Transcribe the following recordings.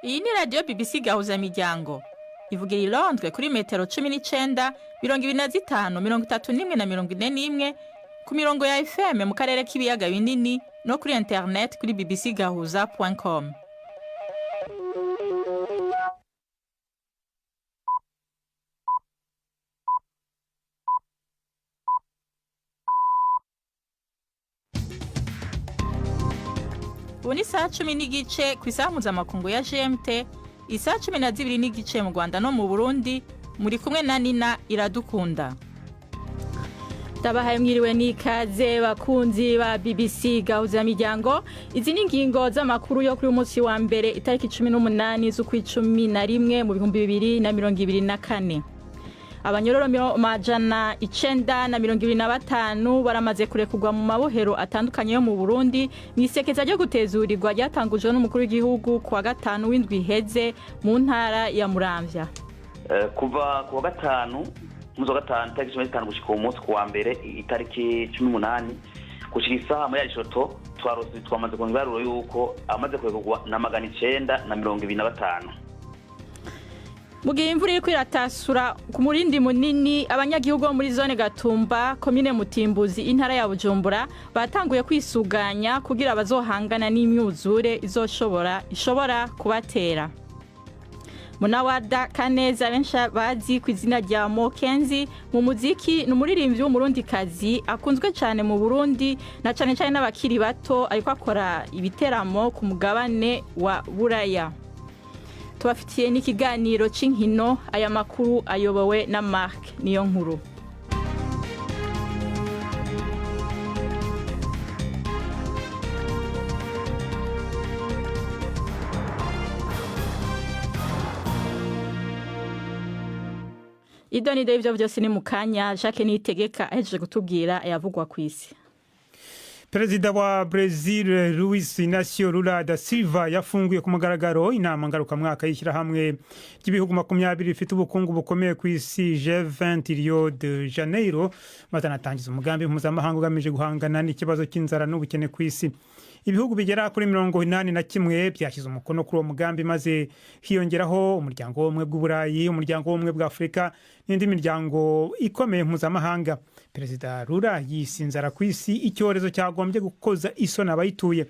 Iyi ni radiyo BBC Gahuzamiryango ivugira i Londres kuri metero 19, 25, 31 na 41 ku mirongo ya FM mu karere k'ibiyaga binini no kuri internet kuri bbcgahuza.com. Ubu ni isaha 10:15 ku isaha mpuzamakungu ya GMT, isaha 12:15 mu Rwanda no mu Burundi. Muri kumwe na Nina Iradukunda. Ndabahaye mwiriwe n'ikaze bakunzi ba BBC Gahuzamiryango. Izi ni ingingo z'amakuru yo kuri umunsi wa mbere, itariki 18 z'ukwa 11 mu 2024. Abanyororo 925 baramaze kurekurwa mu mabohero atandukanye yo mu Burundi mw'isekeza ryo gutezurirwa ryatangujwe n'umukuru w'igihugu kuwa gatanu w'indwi iheze mu ntara ya Muramvya. Kuva kuwa gatanu, umunsi wa gatanu itariki 15 gushika uwo munsi kuwa mbere itariki 18 gushika isaha muri Yarishoto, twarose twamaze kuronka ibiharuro yuko amaze kurekurwa na 925. Mu gihe imvura iriko iratasura ku murindi munini, abanyagihugu bo muri zone Gatumba, komine Mutimbuzi, intara ya Bujumbura, batanguye kwisuganya kugira bazohangana n'imyuzure izoshobora ishobora kubatera. Munawada Kaneza, benshi bazi ku izina rya Mokenzi mu muziki, ni umuririmbyi w'umurundikazi akunzwe cyane mu Burundi na cane cane n'abakiri bato, ariko akora ibiteramo ku mugabane wa Buraya. Tubafitiye n'ikiganiro c'inkino. Aya makuru ayobowe na Mark Niyo Nkuru. Ido nido ivyo vyose ni mu kanya, Jacques Niyitegeka ahejeje kutubwira ayavugwa kw'isi. Perezida wa Brazil Luis Inacio Lula da Silva yafunguye ku mugaragaro inama ngarukamwaka y'ishyirahamwe ry'ibihugu 20 bifite ubukungu bukomeye ku isi, G20, Rio de Janeiro, maze anatangiza umugambi mpuzamahanga ugamije guhangana n'ikibazo cy'inzara n'ubukene ku isi. Ibihugu bigera kuri 81 byashyize umukono kuri uwo mugambi, maze hiyongeraho Umuryango w'Ubumwe bw'Uburayi, Umuryango w'Ubumwe bwa Afurika n'indi miryango ikomeye mpuzamahanga. Perezida Lula yise inzara ku isi icyorezo cyagombye gukoza isoni abayituye.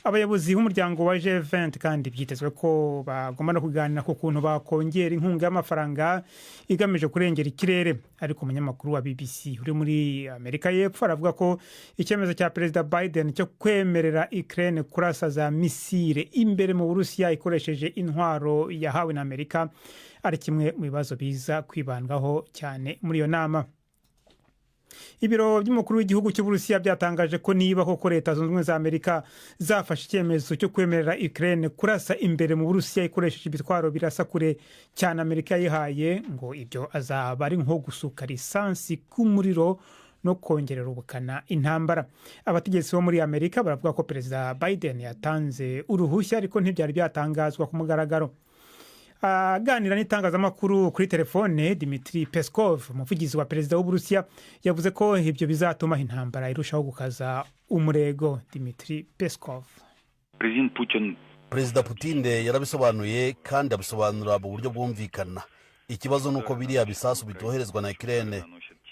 Abayobozi b'umuryango wa G20 kandi byitezwe ko bagomba no kuganira ku kuntu bakongera inkunga y'amafaranga igamije kurengera ikirere. Ariko umunyamakuru wa BBC uri muri Amerika y'Epfo aravuga ko icyemezo cya Perezida Biden cyo kwemerera Ukraine kurasa za misile imbere mu Burusiya ikoresheje intwaro yahawe na Amerika ari kimwe mu bibazo biza kwibandwaho cyane muri iyo nama. Ibiro by'umukuru w'igihugu cy'Uburusiya byatangaje ko niba koko Leta Zunze Ubumwe za Amerika zafashe icyemezo cyo kwemerera Ukraine kurasa imbere mu Burusiya ikoresheje ibitwaro birasa kure cyane Amerika yayihaye, ngo ibyo azaba ari nko gusuka lisansi k'umuriro no kongerera ubukana intambara. Abategetsi bo muri Amerika baravuga ko Perezida Biden yatanze uruhushya, ariko ntibyari byatangazwa ku mugaragaro. Aganira n'itangazamakuru kuri telefone, Dimitri Peskov, umuvugizi wa perezida w'Uburusiya, yavuze ko ibyo bizatuma intambara irushaho gukaza umurego. Dimitri Peskov: Perezida Putin yarabisobanuye kandi abisobanura mu buryo bwumvikana. Ikibazo ni uko biriya bisasu bitoherezwa na Ukraine.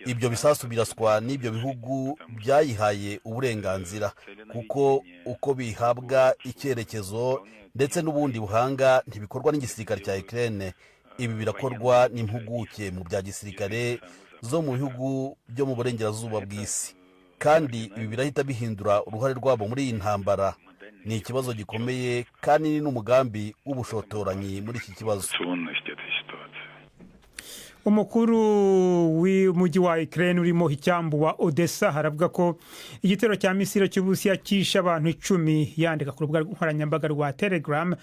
Ibyo bisasu biraswa n'ibyo bihugu byayihaye uburenganzira, kuko uko bihabwa icyerekezo ndetse n'ubundi buhanga ntibikorwa n'igisirikare cya Ukraine. Ibi birakorwa n'impuguke mu bya gisirikare zo mu bihugu byo mu burengerazuba bw'isi, kandi ibi birahita bihindura uruhare rwabo muri iyi ntambara. Ni ikibazo gikomeye kandi ni n'umugambi w'ubushotoranyi muri iki kibazo. Umukuru w'umujyi wa Ukraine urimo icyambu wa Odessa haravuga ko igitero cya misile cy'Uburusiya cyishe abantu 10. Yandika ku rubuga nkoranyambaga rwa Telegram,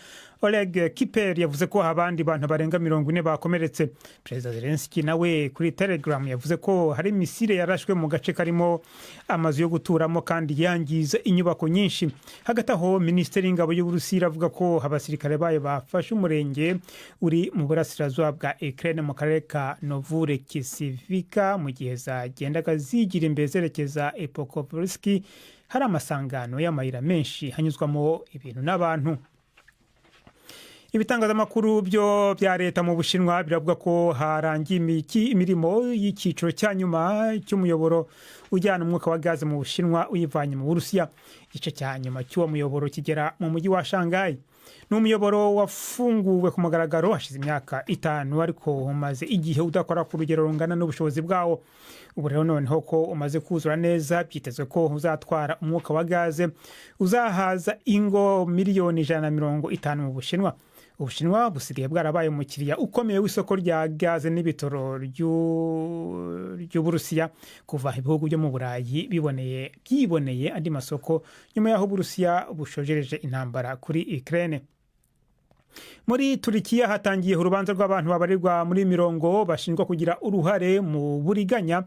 Oleg Kiper yavuze ko abandi bantu barenga 40 bakomeretse. Perezida Zelensky nawe kuri Telegram yavuze ko hari misile yarashwe mu gace karimo amazu yo guturamo kandi yangiza inyubako nyinshi. Hagati aho, Minisiteri y'Ingabo y'Uburusiya iravuga ko abasirikare bayo bafashe umurenge uri mu burasirazuba bwa Ukraine mu karere ka Novure Kisivika, mu gihe zagendaga zigira imbere zerekeza Epokovski, hari amasangano y'amayira menshi hanyuzwamo ibintu n'abantu. Ibitangazamakuru byo bya leta mu Bushinwa biravuga ko harangiye imirimo y'icyiciro cya nyuma cy'umuyoboro ujyana umwuka wa gaze mu Bushinwa uyivanye mu Burusiya. Igice cya nyuma cy'uwo muyoboro kigera mu mujyi wa Shanghai. Ni umuyoboro wafunguwe ku mugaragaro hashize imyaka 5, ariko umaze igihe udakora ku rugero rungana n'ubushobozi bwawo. Ubu rero noneho ko umaze kuzura neza, byitezwe ko uzatwara umwuka wa gaze uzahaza ingo 150,000,000 mu Bushinwa. Ubushinwa busigaye bwarabaye umukiriya ukomeye w'isoko rya gaze n'ibitoro ry'Uburusiya kuva ibihugu byo mu Burayi byiboneye andi masoko nyuma y'aho Uburusiya bushojereje intambara kuri Ukraine. Muri Turikiya hatangiye urubanza rw'abantu babarirwa muri mirongo bashinjwa kugira uruhare mu buriganya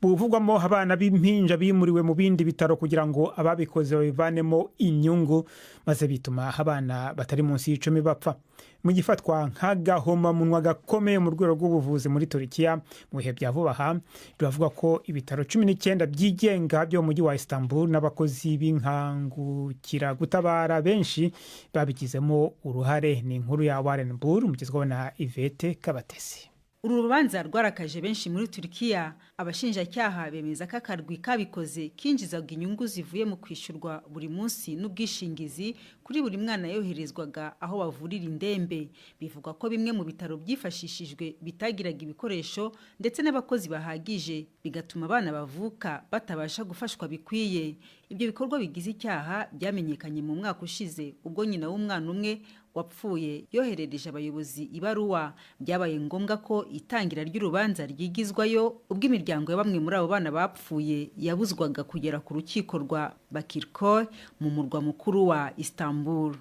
buvugwamo abana b'impinja bimuriwe mu bindi bitaro kugira ngo ababikoze babivanemo inyungu, maze bituma abana batari munsi y'10 bapfa. Mu gifatwa nk'agahomamunwa gakomeye mu rwego rw'ubuvuzi muri Turikiya mu bihe bya vuba aha, biravuga ko ibitaro 19 byigenga byo mu mujyi wa Istanbul n'abakozi b'inkangukiragutabara benshi babigizemo uruhare. Ni inkuru ya Warren Bull mugezweho na Yvette Kabatesi. Uru rubanza rwarakaje benshi muri Turkiya. Abashinjacyaha bemeza ko akarwi kabikoze kinjizaga inyungu zivuye mu kwishyurwa buri munsi n'ubwishingizi kuri buri mwana yoherezwaga aho bavurira indembe. Bivugwa ko bimwe mu bitaro byifashishijwe bitagiraga ibikoresho ndetse n'abakozi bahagije, bigatuma abana bavuka batabasha gufashwa bikwiye. Ibyo bikorwa bigize icyaha byamenyekanye mu mwaka ushize ubwo nyina w'umwana umwe wapfuye yoherereje abayobozi ibaruwa. Byabaye ngombwa ko itangira ry'urubanza ryigizwayo ubwo imiryango ya bamwe muri abo bana bapfuye yabuzwaga kugera ku rukiko rwa Bakirkoy mu murwa mukuru wa Istanbul.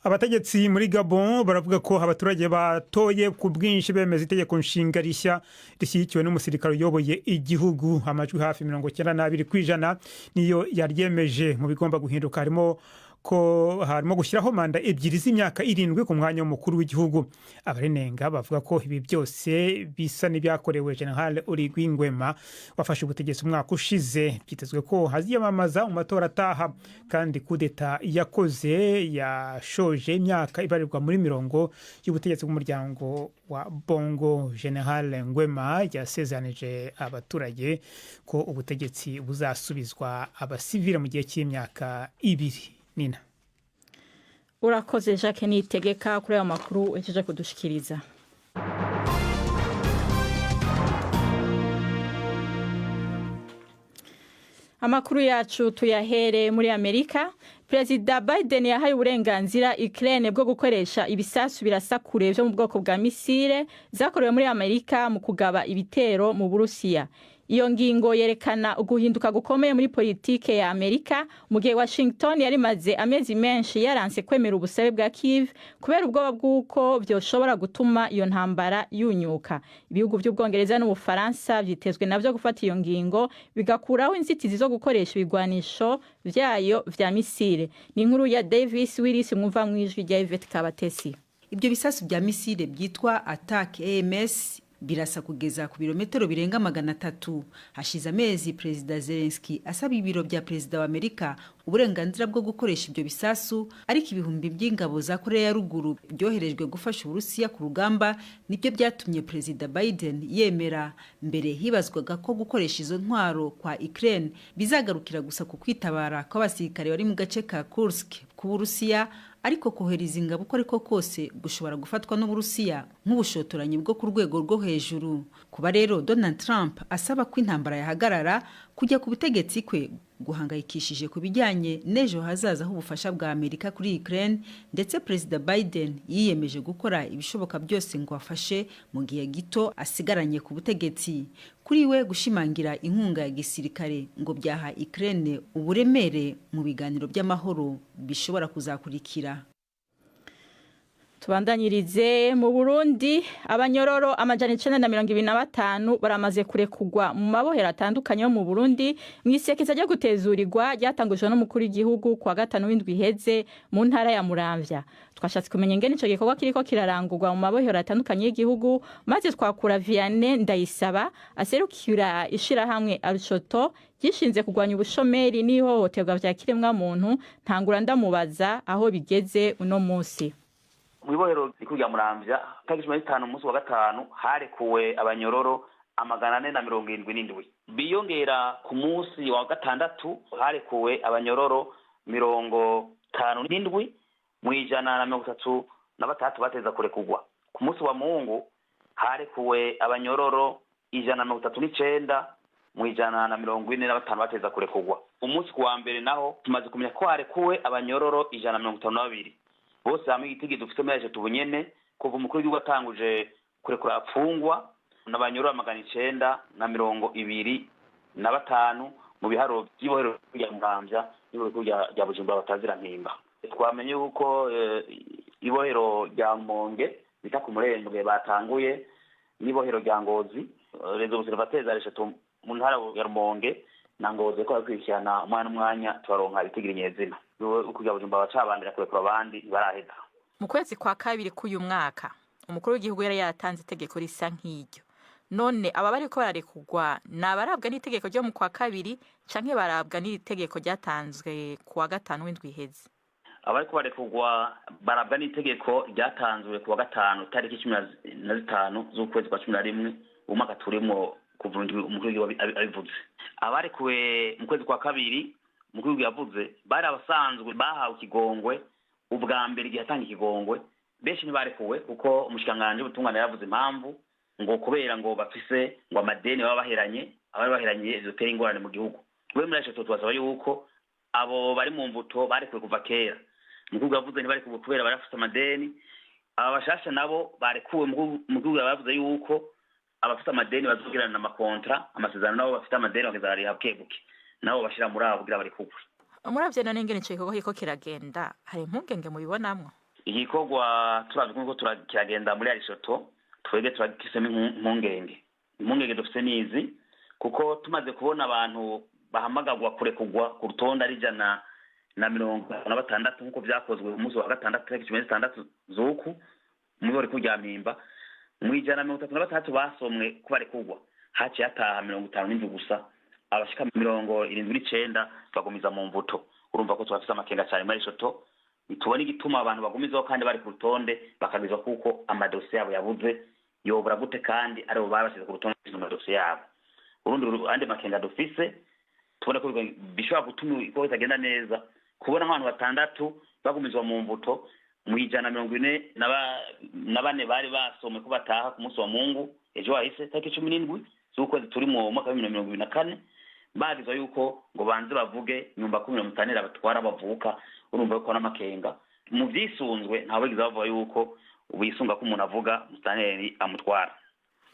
Abategetsi muri Gabon baravuga ko abaturage batoye ku bwinshi bemeza itegeko nshinga rishya rishyigikiwe n'umusirikare uyoboye igihugu. Amajwi hafi 92% niyo yaryemeje. Mu bigomba guhinduka harimo ko harimo gushyiraho manda 2 z'imyaka 7 ku mwanya w'umukuru w'igihugu. Abarenenga bavuga ko ibi byose bisa n'ibyakorewe General Oligui Nguema wafashe ubutegetsi umwaka ushize. Byitezwe ko haziyamamaza mu matora ataha, kandi kudeta yakoze yashoje imyaka ibarirwa muri mirongo y'ubutegetsi bw'umuryango wa Bongo. General Nguema yasezeranije abaturage ko ubutegetsi buzasubizwa abasivile mu gihe cy'imyaka 2. Nina. Urakoze Jacques Nitegeka kuri ayo makuru uhejeje kudushikiriza. Amakuru yacu tuyahere muri Amerika. Perezida Biden yahaye uburenganzira Ukraine bwo gukoresha ibisasu birasakure byo mu bwoko bwa misile zakorewe muri Amerika mu kugaba ibitero mu Burusiya. Iyo ngingo yerekana uguhinduka gukomeye muri politike ya Amerika mu gihe Washington yari maze amezi menshi yaranse kwemera ubusabe bwa Kiev kubera ubwoba bw'uko byoshobora gutuma iyo ntambara yunyuka. Ibihugu by'Ubwongereza n'Ubufaransa vyitezwe navyo gufata iyo ngingo bigakuraho inzitizi zo gukoresha ibigwanisho vyayo vya misile. Ni inkuru ya Davis Willis mwumva mwijwi rya Yvette Kabatesi. Ibyo bisasu bya misile byitwa Attack AMS birasa kugeza ku birometero birenga 300. Hashize amezi Perezida Zelensky asaba ibiro bya Perezida wa Amerika uburenganzira bwo gukoresha ibyo bisasu, ariko ibihumbi by'ingabo za Korea ya ruguru byoherejwe gufasha Uburusiya ku rugamba nibyo byatumye Perezida Biden yemera. Mbere hibazwaga ko gukoresha izo ntwaro kwa Ukraine bizagarukira gusa ku kwitabara kw'abasirikare bari mu gace ka Kursk ku Burusiya, ariko kohereza ingabo uko ariko kose gushobora gufatwa n'Uburusiya nk'ubushotoranyi bwo ku rwego rwo hejuru. Kuba rero Donald Trump asaba ko intambara yahagarara, kujya ku butegetsi kwe guhangayikishije ku bijyanye n'ejo hazaza h'ubufasha bwa Amerika kuri Ukraine, ndetse Perezida Biden yiyemeje gukora ibishoboka byose ngo afashe mu gihe gito asigaranye ku butegetsi. Kuri we gushimangira inkunga ya gisirikare ngo byaha Ukraine uburemere mu biganiro by'amahoro bishobora kuzakurikira. Tubandanyirize mu Burundi. Abanyororo 925 baramaze kurekugwa mu mabohero atandukanye yo mu Burundi mwisekeza ryo gutezurirwa ryatangujwe n'umukuru w'igihugu kwa gatanu w'indwi iheze mu ntara ya Muramvya. Twashatse kumenya ingene ico gikorwa kiriko kirarangurwa mu mabohero atandukanye y'igihugu, maze twakura Vianney Ndayisaba aserukira ishirahamwe Arushoto gishinze kurwanya ubushomeri n'ihohoterwa vya kiremwa muntu. Ntangura ndamubaza aho bigeze uno munsi. Mw'ibohero rikuru rya Muramvya tariki 15 umunsi wa gatanu harekuwe abanyororo 477, biyongera ku munsi wa gatandatu harekuwe abanyororo 57 mu 133 bateza kurekugwa. Ku munsi wa Mungu harekuwe abanyororo 139 mu 145 bateza kurekugwa. Umunsi wa mbere naho tumaze kumenya ko harekuwe abanyororo 152 bose hamwe. Igitigi dufite muri eshatu bunyene kuva umukuru w'igihugu atanguje kurekura apfungwa n'abanyororo 925 mu biharo by'ibohero rya Muramvya n'ibohero rya Bujumbura batazira mpimba. Twamenye yuko ibohero rya Monge bita ku Murembwe batanguye n'ibohero rya Ngozi. Rezo observateurs eshatu mu ntara ya Rumonge na Ngozi ko bakurikirana umwanya n'umwanya, tubaronka ibitigira nyezina kugira Bujumbura bacabandira kurekura abandi ntibaraheza. Mu kwezi kwa kabiri k'uyu mwaka umukuru w'igihugu yari yatanze itegeko risa nk'iryo. None aba bariko bararekugwa ni abarabwa n'itegeko ryo mu kwa kabiri canke barabwa n'itegeko ryatanzwe ku wa gatanu w'indwi iheze? Abariko barekugwa barabwa n'itegeko ryatanzwe ku wa gatanu tariki 15 z'ukwezi kwa 11 umwaka turimwo, kuva umukuru w'igihugu abivuze. Abarekuwe mu kwezi kwa kabiri umukuru w'igihugu yavuze bari abasanzwe bahawe ikigongwe ubwa mbere. Igihe atanga ikigongwe benshi ntibarekuwe kuko umushikiranganji w'ubutungane yaravuze impamvu, ngo kubera ngo bafise ngo amadeni baba baheranye, abari baheranye zotera ingorane mu gihugu. We muri eshatu tubasaba yuko abo bari mu mbuto barekuwe kuva kera umukuru yavuze ntibarekuwe kubera bari bafise amadeni. Aba bashasha nabo barekuwe mu gihugu yavuze yuko abafite amadeni bazogirana amakontra, amasezerano, nabo bafite amadeni bakazariha buke buke, nabo bashira muri abo kugira barekugwe. Muravye none ingene ico gikorwa kiriko kiragenda, hari impungenge mubibonamwo? Igikorwa turavye nkuko kiragenda muri Arishoto, twebwe turagifisemo impungenge. Impungenge dufise nizi, kuko tumaze kubona abantu bahamagagwa kurekugwa ku rutonde ari 156 nkuko vyakozwe ku munsi wa gatandatu tariki 16 z'uku muri rya Mpimba, mu 136 basomwe ko barekugwa haciye hataha 57 gusa, abashika 79 bagumiza mu mvuto. Urumva ko tubafise amakenga cyane muri Arishoto. Ntitubona igituma abantu bagumizaho kandi bari ku rutonde, bakagizwa kuko amadosiye yabo yabuze. Yobura gute kandi aribo babashyize ku rutonde amadosiye yabo? Urundi andi makenga dufise, tubona ko bishobora gutuma ibikorwa bitagenda neza, kubona nk'abantu batandatu bagumizwa mu mvuto mu 144 bari basomwe ko bataha ku munsi wa Mungu ejo hahise tariki 17 z'ukwezi turi mu mwaka wa 2024, bagizwa yuko ngo banze bavuge nyumba kumi na mutanera batwara bavuka. Urumva yuko n'amakenga mu vyisunzwe ntawe bagize bavuga yuko wisunga ko umuntu avuga mutaneri amutwara.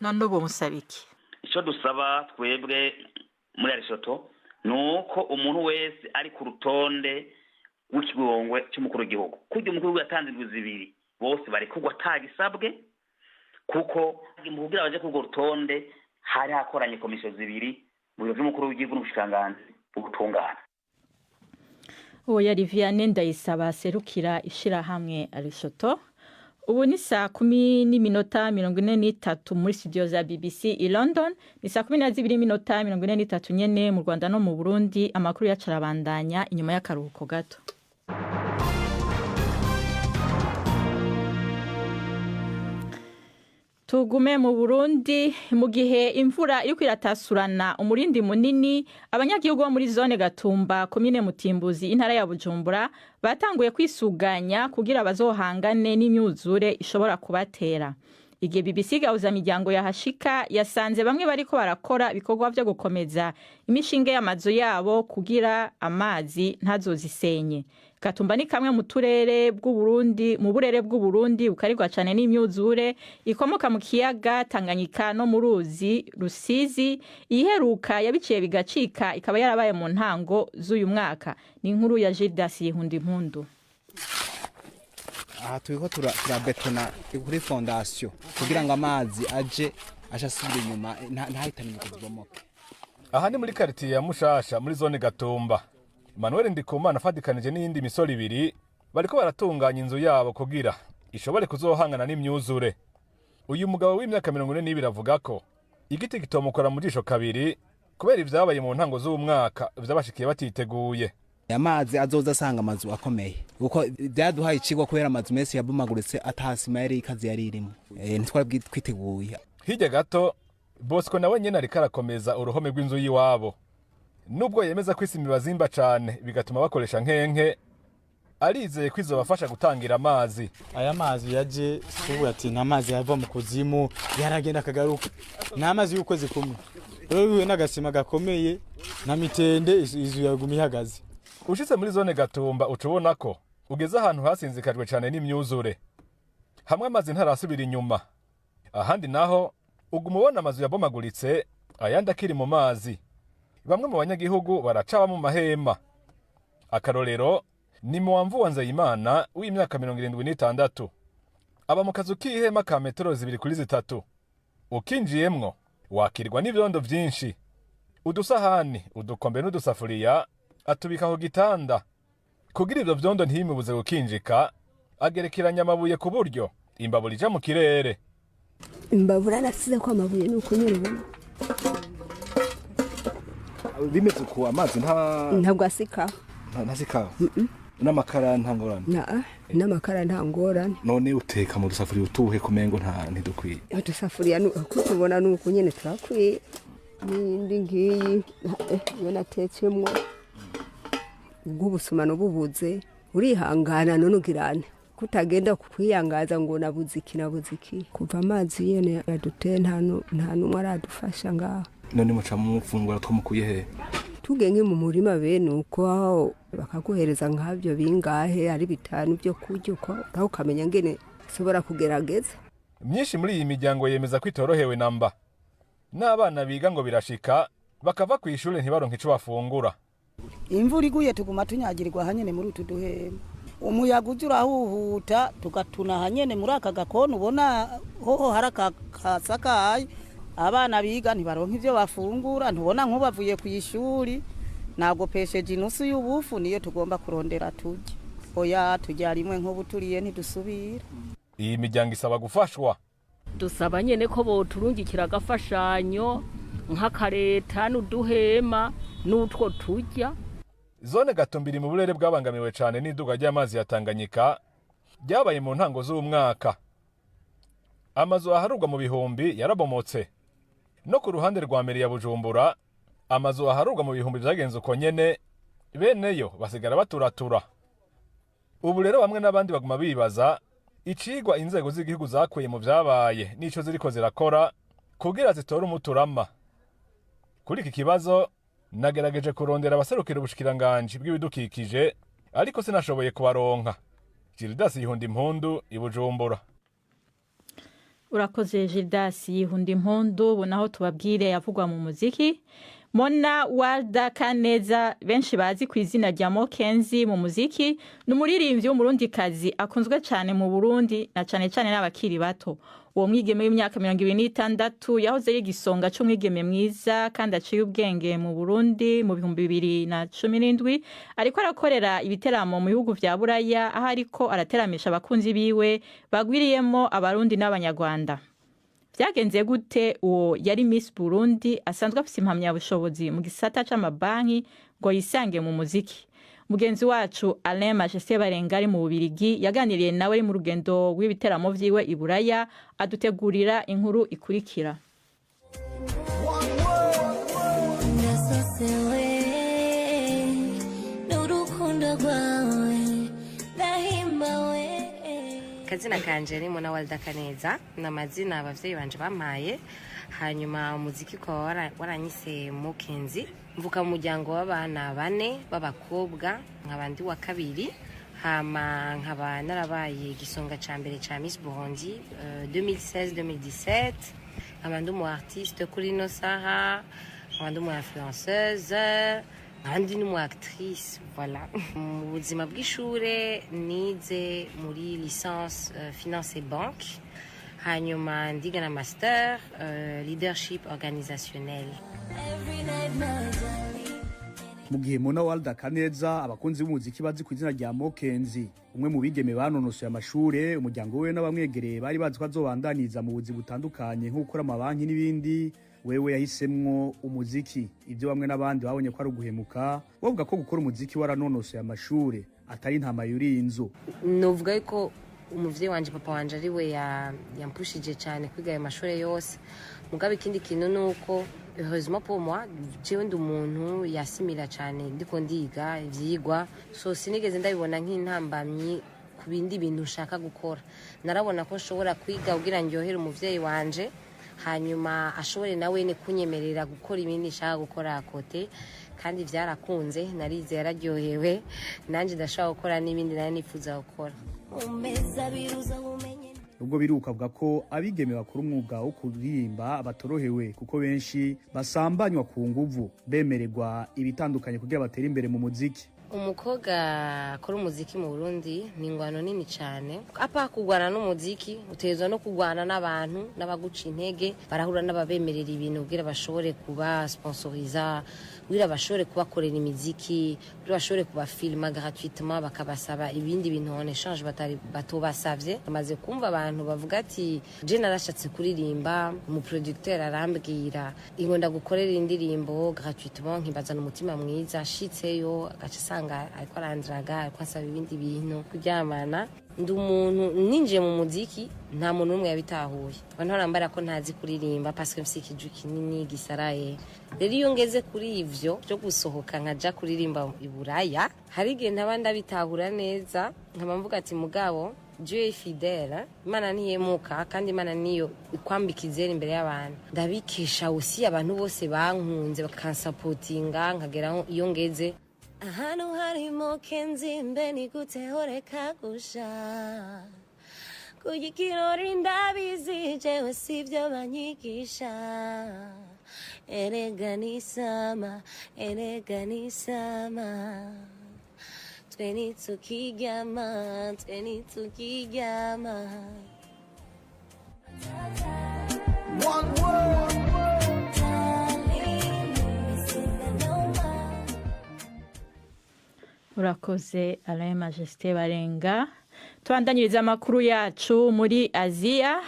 None ubu musaba iki? Ico dusaba twebwe muri Arishoto ni uko umuntu wese ari ku rutonde w'ikigongwe cy'umukuru w'igihugu, kurya umukuru w'igihugu yatanze indwi 2, bose barekugwa atagisabwe, kuko mu kugira baje kuri urwo rutonde hari hakoranye komisiyo zibiri mu biro vy'umukuru w'igihugu n'ubushikiranganji bw'ubutungane. Uwo yari Vianney Ndayisaba aserukira ishirahamwe Arishoto. Ubu ni 10:43 muri studio za BBC i London, ni 12:43 nyene mu Rwanda no mu Burundi. Amakuru yacu arabandanya inyuma y'akaruhuko gato. Tugume mu Burundi. Mu gihe imvura iriko iratasurana umurindi munini, abanyagihugu bo muri zone Gatumba, komine Mutimbuzi, intara ya Bujumbura, batanguye kwisuganya kugira bazohangane n'imyuzure ishobora kubatera. Igihe BBC Gahuza Miryango yahashika, yasanze bamwe bariko barakora ibikorwa vyo gukomeza imishinge y'amazu yabo kugira amazi ntazozisenye. Gatumba ni kamwe mu turere bw'Uburundi, mu burere bw'Uburundi bukarirwa cane n'imyuzure ikomoka mu kiyaga Tanganyika no mu ruzi Rusizi. Iheruka yabiciye bigacika ikaba yarabaye mu ntango z'uyu mwaka. Ni inkuru ya Gildas Yihunda Impundu. Aha turiko turabetona kuri fondation kugira ngo amazi aje aje asubira inyuma, ntahitane ngo zibomoke. Aha ni muri quartier ya Mushasha muri zone Gatumba. Emmanuel Ndikumana afatikanije n'iyindi misoro ibiri bariko baratunganya inzu yabo kugira ishobore kuzohangana n'imyuzure. Uyu mugabo w'imyaka 42 avuga ko igiti kitomukora mu jisho kabiri kubera ivyabaye mu ntango z'uwu mwaka vyabashikiye batiteguye. Amazi azoza asanga amazu akomeye, kuko byaduhaye icigwa kubera amazu menshi yabomaguritse atasima yari ikaze yari irimo, ntitwari twiteguye. Hirya gato Bosco nawe nyene ariko arakomeza uruhome rw'inzu y'iwabo. Nubwo yemeza ko isima ibazimba cane bigatuma bakoresha nkenke, arizeye ko izobafasha gutangira amazi. Aya mazi yaje tuvuga ati nta mazi yava mu kuzimu, yaragenda akagaruka, ni amazi y'ukwezi kumwe. Rero bihuye n'agasima gakomeye na mitende, izu yaguma ihagaze. Ushitse muri zone Gatumba uca ubona ko ugeze ahantu hasinzikajwe cane n'imyuzure. Hamwe amazi ntarasubira inyuma, ahandi naho uguma ubona amazu yabomaguritse, ayandi akiri mu mazi. Bamwe mu banyagihugu baracaba mu mahema. Akarorero ni Muwamvuwa Nzeyimana w'imyaka 76, aba mu kazu k'ihema ka metero 2 kuri 3. Ukinjiyemwo wakirwa n'ivyondo vyinshi, udusahani, udukombe n'udusafuriya atubika ku gitanda. Kugira ivyo vyondo ntibimubuze gukinjika, agerekeranya amabuye ku buryo imbabura ija mu kirere. Imbabura nasize ko amabuye nuko nyine ubona bimeze uko, amazi ntabwo asikaho. Ntasikaho? N'amakara nta ngorane? N'amakara nta ngorane. None uteka mu dusafuriya utuhe kumengo nta ntidukwiye? Udusafuriya uko tubona nuko nyine turakwiye. N'iyindi ngiyi iyo natetsemo ubw'ubusumano bubuze, urihangana none ugirane kutagenda kwiyangaza ngo nabuze iki nabuze iki. Kuva amazi yene yaduteye nta n'umwe aradufasha ngaho. None muca mufungura two mukuye he? Tugenge mu murima bene uko bakaguhereza nk'abyo bingahe ari 5 byo kurya, uko nawe ukamenya ngene ushobora kugerageza. Myinshi muri iyi miryango yemeza ko itorohewe namba, n'abana biga ngo birashika bakava ku ishure ntibaronke ico bafungura. Imvura iguye tuguma tunyagirirwa hanyene muri utu duhema, umuyaga uza urahuhuta tugatuna hanyene muri aka gakoni ubona hoho hari akasakaye. Abana biga ntibaronka ivyo bafungura, ntubona nk'ubavuye ku ishuri nagopesheje inusu y'ubufu niyo tugomba kurondera turye. Oya turya rimwe nk'ubu turiye ntidusubira. Iyi miryango isaba gufashwa. Dusaba nyene ko boturungikira agafashanyo nk'akareta n'uduhema n'utwo turya. Zone Gatumba iri mu burere bwabangamiwe cane n'iduga ry'amazi ya Tanganyika ryabaye mu ntango z'umwaka. Amazu aharurwa mu bihumbi yarabomotse. No ku ruhande rwa meri ya Bujumbura amazu aharurwa mu bihumbi vyagenze uko nyene, beneyo basigara baturatura. Ubu rero bamwe n'abandi baguma bibaza icigwa inzego z'igihugu zakuye mu vyabaye n'ico ziriko zirakora kugira zitore umuturama. Kuri iki kibazo nagerageje kurondera abaserukira ubushikiranganji bw'ibidukikije, ariko sinashoboye kubaronka. Gildas Yihunda Impundu i Bujumbura. Urakoze Gildas Yihunda Impundu. Ubu naho tubabwire yavugwa mu muziki. Mona Walda Kaneza benshi bazi ku izina rya Mokenzi mu muziki, ni umuririmbyi w'umurundikazi akunzwe cyane mu Burundi na cane cane n'abakiri bato. Uwo mwigeme w'imyaka 26 yahoze ari igisonga c'umwigeme mwiza kandi aciye ubwenge mu Burundi mu 2017, ariko arakorera ibiteramo mu bihugu vya Buraya, aho ariko arateramisha abakunzi biwe bagwiriyemo Abarundi n'Abanyarwanda. Vyagenze gute uwo yari Miss Burundi asanzwe afise impamyabushobozi mu gisata c'amabanki ngo yisange mu muziki? Mugenzi wacu Alain Majesté Barenga ari mu Bubirigi yaganiriye nawe ari mu rugendo rw'ibiteramo vyiwe i Buraya, adutegurira inkuru ikurikira. Akazina kanje ni Mona Walda Kaneza, n'amazina abavyeyi banje bampaye. Hanyuma umuziki kwa waranyise Mokenzi. Mvuka mu muryango w'abana bane b'abakobwa, nkaba ndi wa kabiri. Hama nkaba narabaye igisonga ca mbere ca Miss Burundi 2016-2017. Nkaba ndi umu artiste kuri ino saha, nkaba ndi umu influenceuse, nkaba ndi n'umu actrice, voilà. Mu buzima bw'ishure nize muri licence finance et banque, hanyuma ndiga na master leadership organisationnel. Mu gihe Mona Walda Kaneza abakunzi b'umuziki bazi ku izina rya Mokenzi Umwe mu bigeme banonosoye amashure, umuryango we n'abamwegereye bari bazi ko azobandaniza mu buzi butandukanye nko gukora amabanki n'ibindi. Wewe yahisemwo umuziki, ibyo bamwe n'abandi babonye ko ari uguhemuka, bavuga ko gukora umuziki waranonosoye amashure atari intama yuriye inzu. Novuga yuko umuvyeyi wanje, papa wanje, ari we yampushije cyane kwiga ayo mashuri yose. Mugabo ikindi kintu ni uko, heureusement pour moi, jewe ndi umuntu yasimira cyane ndiko ndiga ivyigwa, so sinigeze ndabibona nk'intambamyi ku bindi bintu nshaka gukora. Narabona ko nshobora kwiga kugira ndyohere umuvyeyi wanje, hanyuma ashobore nawe ne kunyemerera gukora ibindi nshaka gukora côté. Kandi byarakunze, narize, yararyohewe, nanjye ndashobora gukora n'ibindi nari nifuza gukora. Nubwo biruka, avuga ko abigeme bakora umwuga wo kuririmba batorohewe, kuko benshi basambanywa ku nguvu bemererwa ibitandukanye kugira batere imbere mu muziki. Umukobwa akora umuziki mu Burundi ni ingwano nini cyane. Apa kurwana n'umuziki, utegerezwa no kurwana n'abantu n'abaguca intege. Barahura n'ababemerera ibintu kugira bashobore kuba sponsoriza, kugira bashobore kubakorera imiziki, kugira bashobore kubafilma gratuitement, bakabasaba ibindi bintu en échange batari batobasavye. Bamaze kumva abantu bavuga ati: "Je narashatse kuririmba, umuproducteur arambwira ingo ndagukorera indirimbo gratuitement, nkibazana umutima mwiza, ashitseyo agaca asanga ariko arandraga, ariko asaba ibindi bintu, kuryamana." Ndi umuntu ninjiye mu muziki nta muntu n'umwe yabitahuye. Abantu barambara ko ntazi kuririmba parce que mfise ikiju kinini gisaraye. Rero iyo ngeze kuri ivyo byo gusohoka nkaja kuririmba i Buraya, hari igihe ntaba ndabitahura neza, nkaba mvuga ati: "Mugabo Dieu est fidèle, Imana ntihemuka, kandi Imana niyo ikwambika izera imbere y'abantu." Ndabikesha aussi abantu bose bankunze, bakansapotinga nkagera aho iyo ngeze. Ahantu harimo kenzi, mbe ni gute horeka gusha kurya ikirori? Ndabizi jewe sivyo banyigisha. Erega nisama, erega nisama, twe ntitukiryama, twe ntitukiryama. One world. Urakoze Alain Majesté Barenga. Tubandanyiriza amakuru yacu muri Aziya.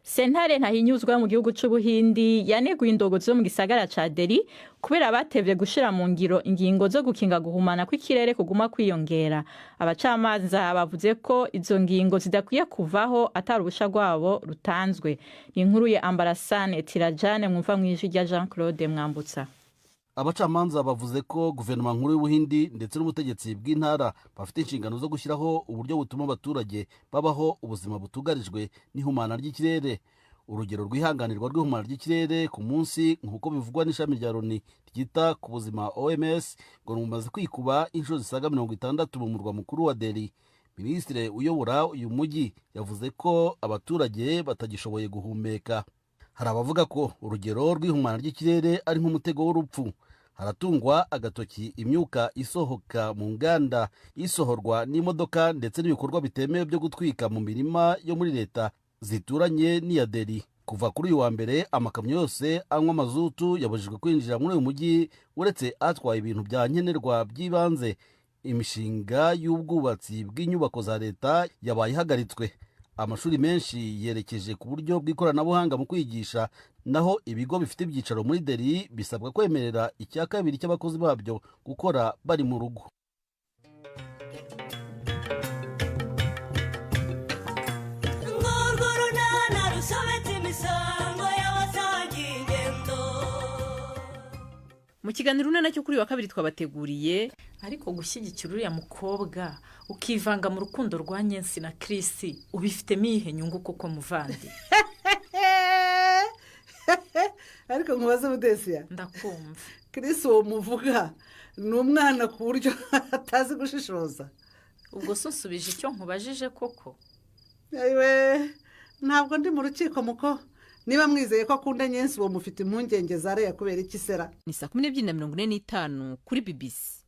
Sentare ntahinyuzwa mu gihugu c'Ubuhindi yaneguye indogo zo mu gisagara ca Delhi kubera batevye gushira mu ngiro ingingo zo gukinga guhumana kw'ikirere kuguma kwiyongera. Abacamanza bavuze ko izo ngingo zidakwiye kuvaho atari uruhusha rwabo rutanzwe. Ni inkuru ya Ambarasane Tirajane, mwumva mw'ijwi rya Jean Claude Mwambutsa. Abacamanza bavuze ko guverinoma nkuru y'Ubuhindi ndetse n'ubutegetsi bw'intara bafite inshingano zo gushyiraho uburyo butuma abaturage babaho ubuzima butugarijwe n'ihumana ry'ikirere. Urugero rwihanganirwa rw'ihumana ry'ikirere ku munsi, nk'uko bivugwa n'ishami rya Loni ryita ku buzima OMS, ngo rumaze kwikuba inshuro zisaga 60 mu murwa mukuru wa Delhi. Minisitiri uyobora uyu mujyi yavuze ko abaturage batagishoboye guhumeka. Hari abavuga ko urugero rw'ihumana ry'ikirere ari nk'umutego w'urupfu. Haratungwa agatoki imyuka isohoka mu nganda, isohorwa n'imodoka, ndetse n'ibikorwa bitemewe byo gutwika mu mirima yo muri leta zituranye n'iya Delhi. Kuva kuri uyu wa mbere, amakamyo yose anywa mazutu yabujijwe kwinjira muri uyu mujyi, uretse atwaye ibintu bya nkenerwa by'ibanze. Imishinga y'ubwubatsi bw'inyubako za leta yabaye ihagaritswe. Amashuri menshi yerekeje ku buryo bw'ikoranabuhanga mu kwigisha, naho ibigo bifite ibyicaro muri Delhi bisabwa kwemerera icya kabiri cy'abakozi babyo gukora bari mu rugo. Ngurwo runana rusobetse imisango y'abasangiye ingendo. Mu kiganiro Urunana cyo kuri uyu wa kabiri twabateguriye: Ariko gushyigikira uriya mukobwa, ukivanga mu rukundo rwa Nyensi na Kirisi, ubifitemo iyihe nyungu koko muvandi? Ariko nkubaze Budesiya. Ndakumva. Kirisi uwo muvuga ni umwana ku buryo atazi gushishoza? Ubwo se unsubije icyo nkubajije koko? Yewe, ntabwo ndi mu rukiko muko. Niba mwizeye ko akunda Nyensi, uwo mufite impungenge zareya kubera iki sera? Ni saa 12:45 kuri BBC.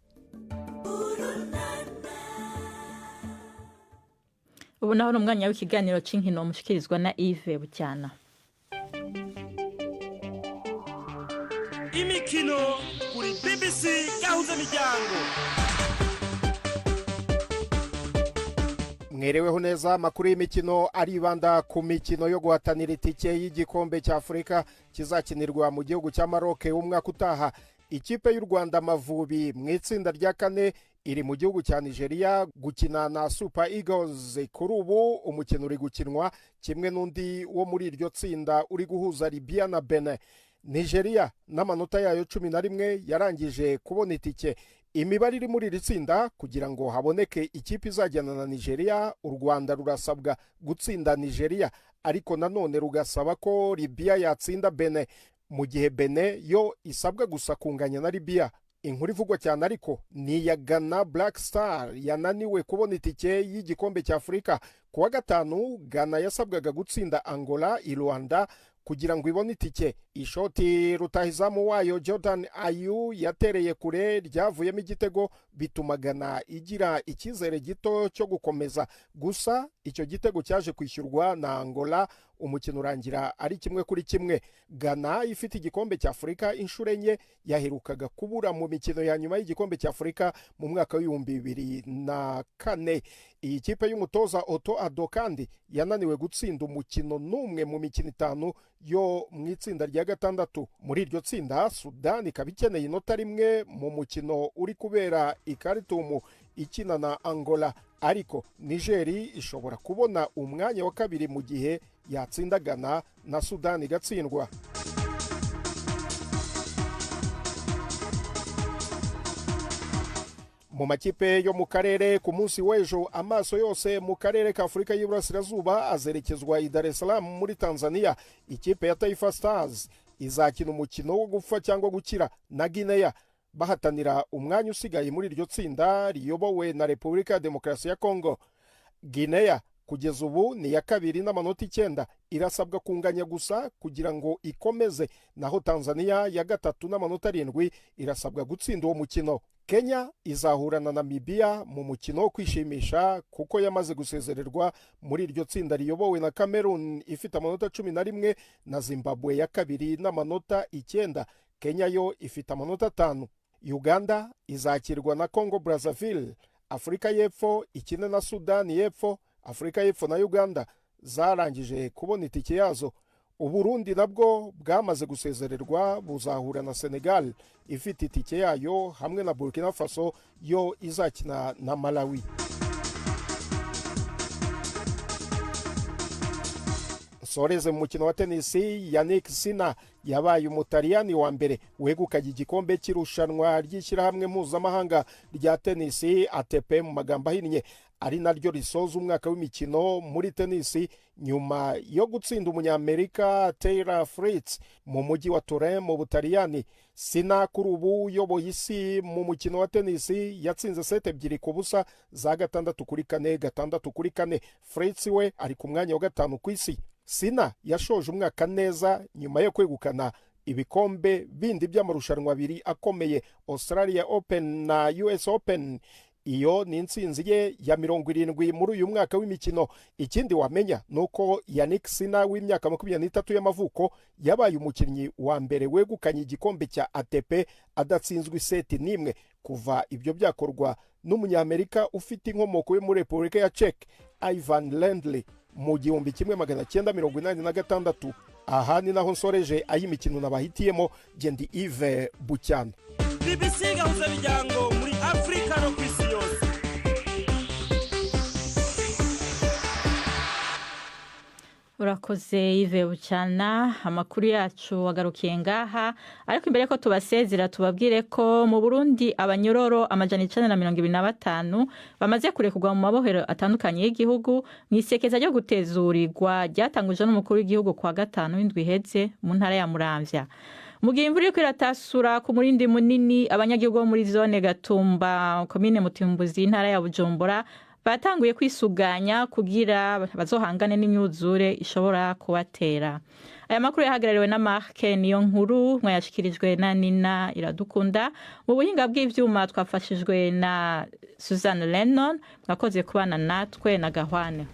Ubu naho ni umwanya w'ikiganiro cy'inkino mushikirizwa na Yves Bucyana. Imikino kuri BBC Gahuza Miryango. Mwereweho neza. Amakuru y'imikino aribanda ku mikino yo guhatanira itike y'igikombe cya Afurika kizakinirwa mu gihugu cya Maroc umwaka utaha. Ikipe y'u Rwanda Amavubi mu itsinda rya kane iri mu gihugu cya Nigeria gukina na Super Eagles. Kuri ubu umukino uri gukinwa kimwe n'undi wo muri iryo tsinda uri guhuza Libya na Benin. Nigeria n'amanota yayo 11 yarangije kubona itike. Imibare iri muri iri tsinda kugira ngo haboneke ikipe izajyana na Nigeria, u Rwanda rurasabwa gutsinda Nigeria, ariko nanone rugasaba ko Libya yatsinda Benin, mu gihe Benin yo isabwa gusa kunganya na Libya. Inkuru ivugwa cyane ariko ni iya Ghana Black Star yananiwe kubona itike y'igikombe cya Afurika. Ku wa gatanu Ghana yasabwaga gutsinda Angola i Rwanda kugira ngo ibone itike. Ishoti rutahizamu wayo Jordan Ayew yatereye kure ryavuyemo igitego, bituma Ghana igira icyizere gito cyo gukomeza. Gusa icyo gitego cyaje kwishyurwa na Angola, umukino urangira ari 1-1. Ghana ifite igikombe cya Afurika inshuro 4, yaherukaga kubura mu mikino ya nyuma y'igikombe cya Afurika mu mwaka w'2004. Iyi kipe y'umutoza Otto Addo kandi yananiwe gutsinda umukino n'umwe mu mikino 5 yo mu itsinda rya gatandatu. Muri iryo tsinda Sudan ikaba ikeneye inota rimwe mu mukino uri kubera i Khartoum ikina na Angola, ariko Niger ishobora kubona umwanya wa kabiri mu gihe yatsinda Ghana na Sudan igatsindwa. Mu makipe yo mu karere ku munsi w'ejo, amaso yose mu karere ka Afurika y'Iburasirazuba azerekezwa i Dar es Salaam muri Tanzania. Ikipe ya Taifa Stars izakina umukino wo gupfa cyangwa gukira na Guinea, bahatanira umwanya usigaye muri iryo tsinda riyobowe na Repubulika ya Demokarasi ya Kongo. Guinea kugeza ubu ni ya kabiri n'amanota 9, irasabwa kunganya gusa kugira ngo ikomeze, naho Tanzania ya gatatu n'amanota 7 irasabwa gutsinda uwo mukino. Kenya izahura na Namibia mu mukino wo kwishimisha kuko yamaze gusezererwa muri iryo tsinda riyobowe na Cameroon ifite amanota 11 na Zimbabwe ya kabiri n'amanota 9. Kenya yo ifite amanota 5. Uganda izakirwa na Congo Brazzaville, Afurika y'Epfo ikine na Sudan y'Epfo. Afurika y'Epfo na Uganda zarangije kubona itike yazo. Uburundi nabwo bwamaze gusezererwa buzahura na Senegal ifite itike yayo hamwe na Burkina Faso yo izakina na Malawi. Soreze mu mukino wa tenisi, Yannick Sinner yabaye umutaliyani wa mbere wegukanye igikombe cy'irushanwa ry'ishyirahamwe mpuzamahanga rya tenisi ATP mu magambo ahinnye, ari naryo risoza umwaka w'imikino muri tenisi, nyuma yo gutsinda umunyamerika Taylor Fritz mu mujyi wa Turin mu Butaliyani. Sinner kuri ubu uyoboye isi mu mukino wa tenisi yatsinze seti 2-0 za 6-4, 6-4. Fritz we ari ku mwanya wa 5 ku isi. Sinner yashoje umwaka neza nyuma yo kwegukana ibikombe bindi by'amarushanwa 2 akomeye, Australia Open na US Open. Iyo ni intsinzi ye ya 70 muri uyu mwaka w'imikino. Ikindi wamenya nuko Yannick Sinner w'imyaka 23 y'amavuko yabaye umukinnyi wa mbere wegukanye igikombe cya ATP adatsinzwe seti n'imwe kuva ibyo byakorwa n'umunyamerika ufite inkomoko yo muri Repubulika ya Czech Ivan Lendl mu 1986. Aha ni naho nsoreje ay'imikino nabahitiyemo. Gendi Yves Bucyana. BBC gahuza miryango muri Afrika no kwisi yose. Urakoze Yves Bucyana, amakuru yacu agarukiye ngaha, ariko imbere ko tubasezera tubabwire ko mu Burundi abanyororo 925 bamaze kurekurwa mu mabohero atandukanye y'igihugu mu isekeza ryo gutezurirwa ryatanguje n'umukuru w'igihugu kwa gatanu w'indwi iheze mu ntara ya Muramvya. Mu gihe imvura iriko iratasura ku murindi munini, abanyagihugu bo muri zone Gatumba, komine Mutimbuzi, intara ya Bujumbura batanguye kwisuganya kugira bazohangane n'imyuzure ishobora kubatera. Aya makuru yahagarariwe na Mark niyo nkuru, mwayashikirijwe na Nina Iradukunda. Mu buhinga bw'ivyuma twafashijwe na Suzanne Lennon. Mwakoze kubana natwe na Gahwane.